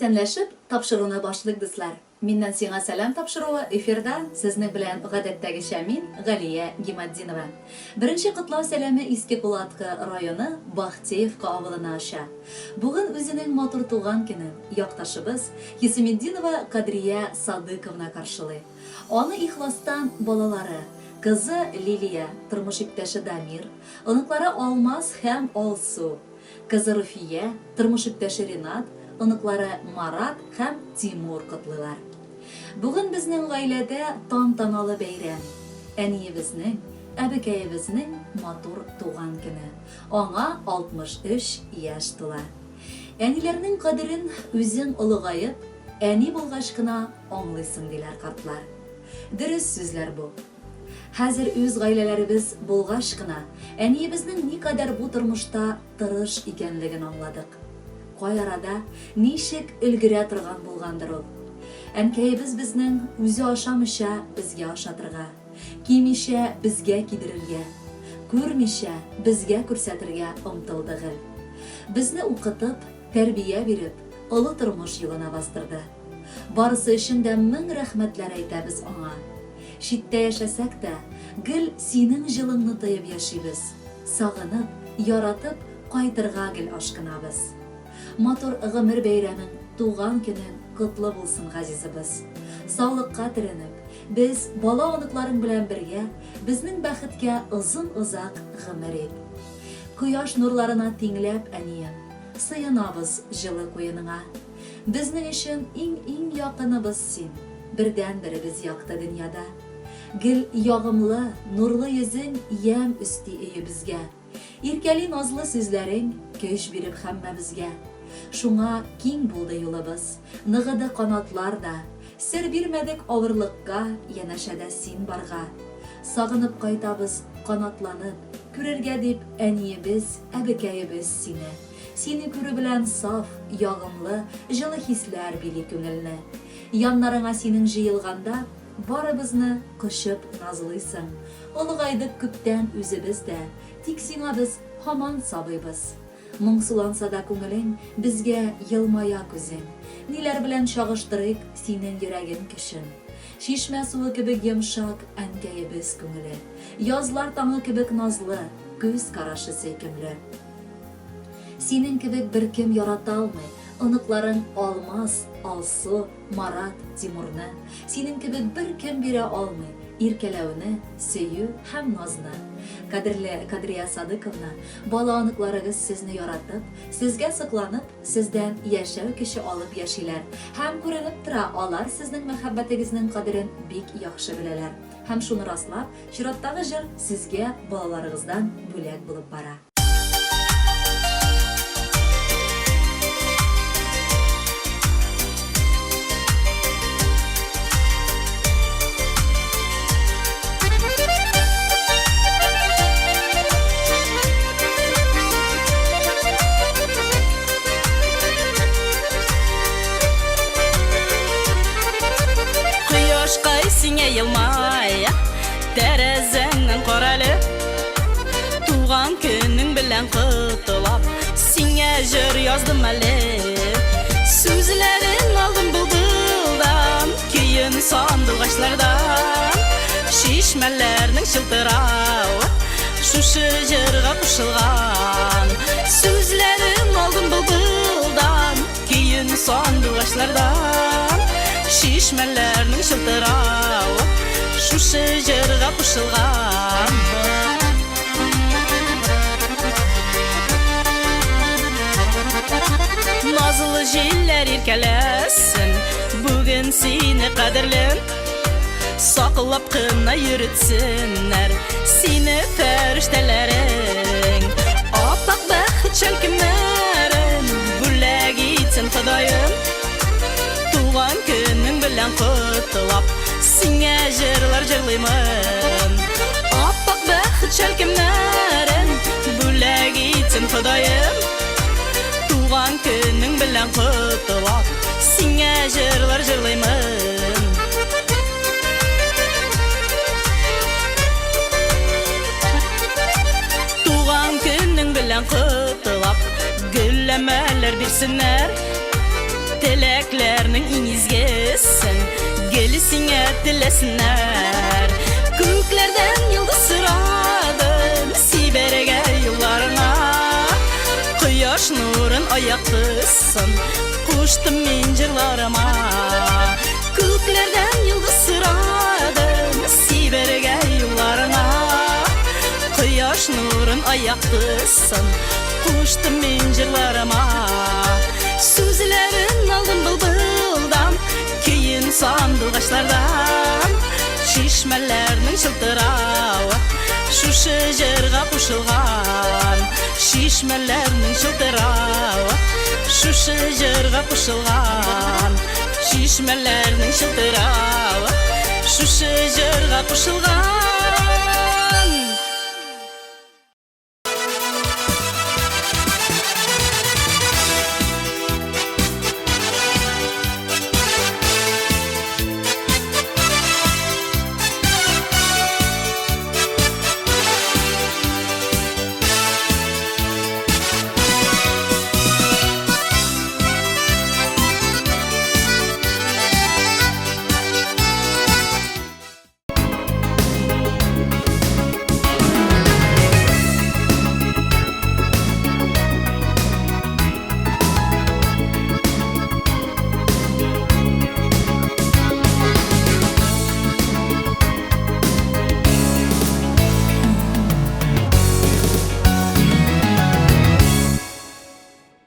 Исәнләшеп, тапшыруны башлыйк, дуслар. Миннән сиңа сәлам тапшыруы эфирда сезнең белән гадәттәгечә мин, Галия Гиматдинова. Беренче котлау сәламе Иске Кулаткы районы Бахтеевка авылына оча. Бүген үзенең матур туган көнен якташыбыз Хисаметдинова Кадрия Садыковна каршылый. Аны ихластан балалары, кызы Лилия, тормыш иптәше Дамир, оныклары Алмаз һәм Алсу, Кызы Руфия, тормыш иптәше Ринат, оныклары Марат һәм Тимур котлыйлар. Бүген безнең гаиләдә тантаналы бәйрәм, әниебезнең, әбекәебезнең матур туган көне. Аңа 63 яшь тула. Әниләрнең кадерен үзең олыгаеп, әни булгач кына аңлыйсың, диләр картлар. Дөрес сүзләр бу. Хәзер үз гаиләләребез булгач кына, әниебезнең никадәр бу тормышта тырыш икәнлеген аңладык. Кай арада, ничек өлгерә торган булгандыр ул. Әнкәебез безнең үзе ашамыйча безгә ашатырга, кимичә безгә кидерергә, күрмичә безгә күрсәтергә омтылды гел. Безне укытып, тәрбия биреп, олы тормыш юлына бастырды. Барысы өчен дә мең рәхмәтләр әйтәбез аңа. Читтә яшәсәк тә, гел синең җылыңны тоеп яшибез, сагынып, яратып, кайтырга гел ашкынабыз. Матур гомер бәйрәмең, туган көнең котлы булсын, газизыбыз! Саулыкка төренеп, без, бала-оныкларың белән бергә, безнең бәхеткә озын-озак гомер ит. Кояш нурларына тиңләп, әнием, сыенабыз җылы куеныңа. Безнең өчен иң-иң якыныбыз син, бердәнберебез якты дөньяда. Гел ягымлы, нурлы йөзең ямь өсти өебезгә. Иркәли назлы сүзләрең, көч биреп һәммәбезгә. Шуңа киң булды юлыбыз, ныгыды канатлар да. Сер бирмәдек авырлыкка, янәшәдә син барга. Сагынып кайтабыз, канатланып, күрергә дип әниебез, әбекәебез сине. Сине күрү белән саф, ягымлы, җылы хисләр били күңелне. Яннарыңа синең җыелганда, барыбызны кочып назлыйсың. Олыгайдык күптән үзебез дә, тик сиңа без һаман сабыйбыз. Моңсуланса да күңелең, безгә елмая күзең. Ниләр белән чагыштырыйк синең йөрәгең көчен? Чишмә суы кебек йомшак әнкәебез күңеле. Язлар таңы кебек назлы, күз карашы сөйкемле. Синең кебек беркем ярата алмый, оныкларың Алмаз, Алсу, Марат, Тимурны. Синең кебек беркем бирә алмый иркәләүне, сөю һәм назны. Кадерле Кадрия Садыковна, бала-оныкларыгыз сезне яратып, сезгә сокланып, сездән яшәү көче алып яшиләр. Һәм күренеп тора, алар сезнең мәхәббәтегезнең кадерен бик яхшы беләләр. Һәм шуны раслап, чираттагы җыр сезгә балаларыгыздан бүләк булып бара. Кояшкай сиңа елмая, тәрәзәңнән карале. Туган көнең белән котлап, сиңа җыр яздым әле. Сүзләрен алдым былбылдан, көен сандугачлардан. Чишмәләрнең чылтыравы шушы җырга кушылган. Сүзләрен алдым былбылдан, көен сандугачлардан. Чишмәләрнең чылтыравы шушы җырга кушылган. Назлы җилләр иркәләсен, бүген сине кадерлем. Саклап кына йөртсеннәр сине фәрештәләрең. Аппак бәхет шәлкемнәрен бүләк итсен Ходаем. Туган көнең белән котлап, сиңа җырлар җырлыймын. Аппак бәхет шәлкемнәрен бүләк итсен Ходаем. Туган көнең белән котлап, сиңа җырлар җырлыймын. Туган көнең белән котлап, гөлләмәләр бирсеннәр. Теләкләрнең иң изгесен гел сиңа теләсеннәр. Күкләрдән йолдыз сорадым, сибәргә юлларыңа. Кояш нурын аяктысын, куштым мин җырларыма. Күкләрдән йолдыз сорадым, сибәргә юлларыңа. Кояш нурын аяктысын, куштым мин җырларыма. Сүзләрен алдым былбылдан, көен сандугачлардан. Чишмәләрнең чылтыравы шушы җырга кушылган. Чишмәләрнең чылтыравы шушы җырга кушылган. Чишмәләрнең чылтыравы шушы җырга кушылган.